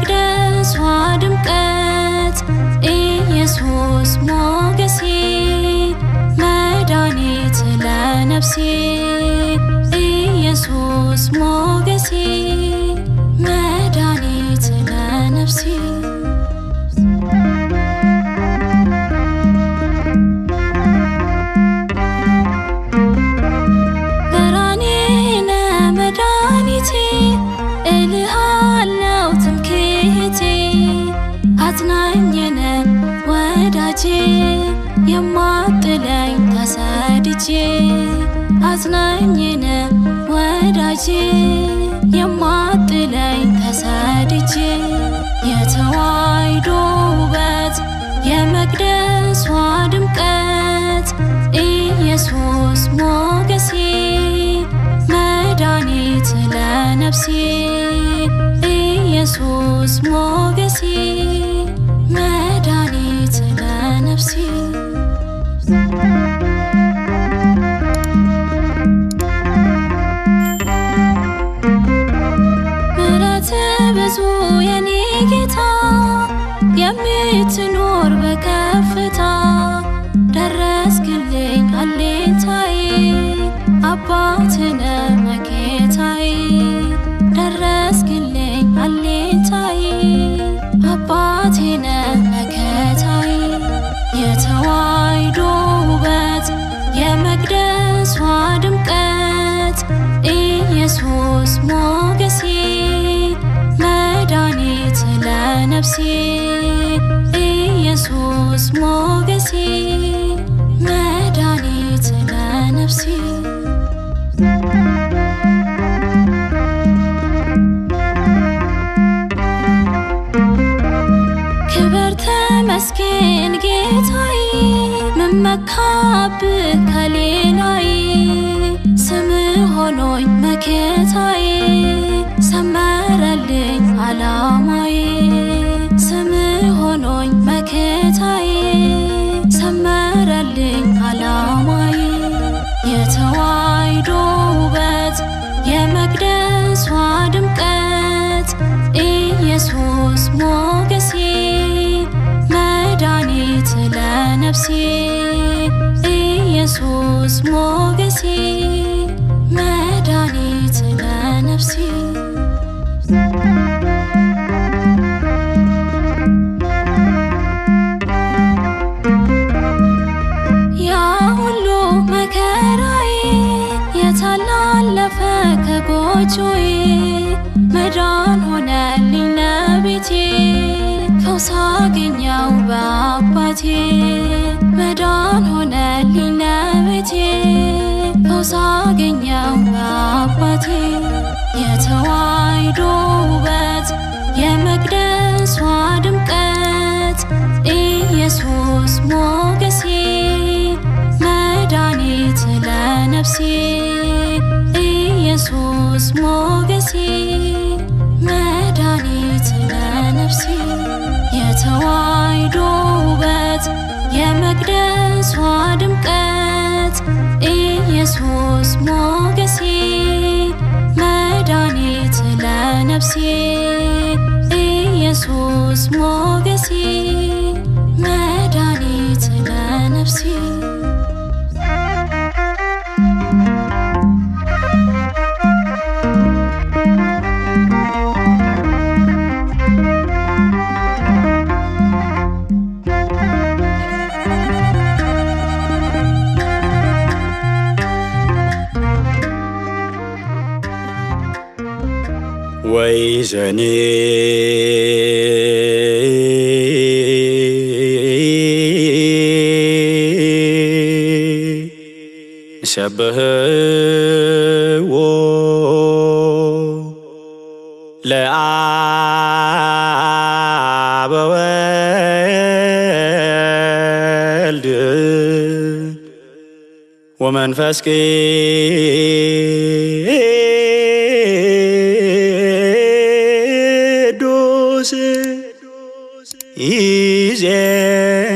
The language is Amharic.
የመቅደሷ ድምቀት ኢየሱስ ሞገሴ መድኃኒት ለነፍሴ ኢየሱስ ሞገሴ መድኃኒት ለነፍሴ። ብርሃኔ ነህ መድኃኒቴ እልሃለው ትምክህቴ አጽናኜ ነህ ወዳጄ የማጥለኝ ተሰድጄ አጽናኜ ነህ ወዳጄ የማጥለኝ ተሰድጄ። የተዋሕዶ ውበት የመቅደሷ ድምቀት ኢየሱስ ሞገሴ መድኃኒት ለነፍሴ ኢየሱስ ሞገሴ መድኃኒት ለነፍሴ። ምሕረትህ ብዙ የኔ ጌታ የምትኖር በከፍታ ደረስክልኝ አለኝታዬ አባትህ ነህ መከታዬ ደረስክልኝ አለኝታዬ አባቴ ነህ መከታዬ። የተዋሕዶ ውበት የመቅደሷ ድምቀት ኢየሱስ ሞገሴ መድኃኒት ለነፍሴ ኢየሱስ ሞገሴ መድኃኒት ለነፍሴ። ክብር ተመስገን ጌታዬ ምመካብህ ከሌላዬ ስምህ ሆኖኝ መከታዬ ሰመረልኝ አላማዬ ስምህ ሆኖኝ መከታዬ ሰመረልኝ አላማዬ። የተዋሕዶ ውበት የመቅደሷ ድምቀት ኢየሱስ ሞገሴ መድኃኒት ለነፍሴ ኢየሱስ ሞገሴ መድኃኒት ለነፍሴ። ያ ሁሉ መከራዬ የተላለፈ ከጎጆዬ መዳን ሆነልኝ ለቤቴ ፈውስ አገኘው በአባቴ መዳን ሆነልኝ ለቤቴ ፈውስ አገኘው በአባቴ። የተዋሕዶ ውበት የመቅደሷ ድምቀት ኢየሱስ ሞገሴ መድኃኒት ለነፍሴ ኢየሱስ ሞገሴ መድኃኒት ለነፍሴ። የተዋሕዶ ውበት የመቅደሷ ድምቀት ኢየሱስ ሞገሴ መድኃኒት ለነፍሴ ኢየሱስ ሞገሴ መድኃኒት ለነፍሴ። ወይዘኒ ሰብህዎ ለአብ ወወልድ ወመንፈስ ቅዱስ ይዜኒ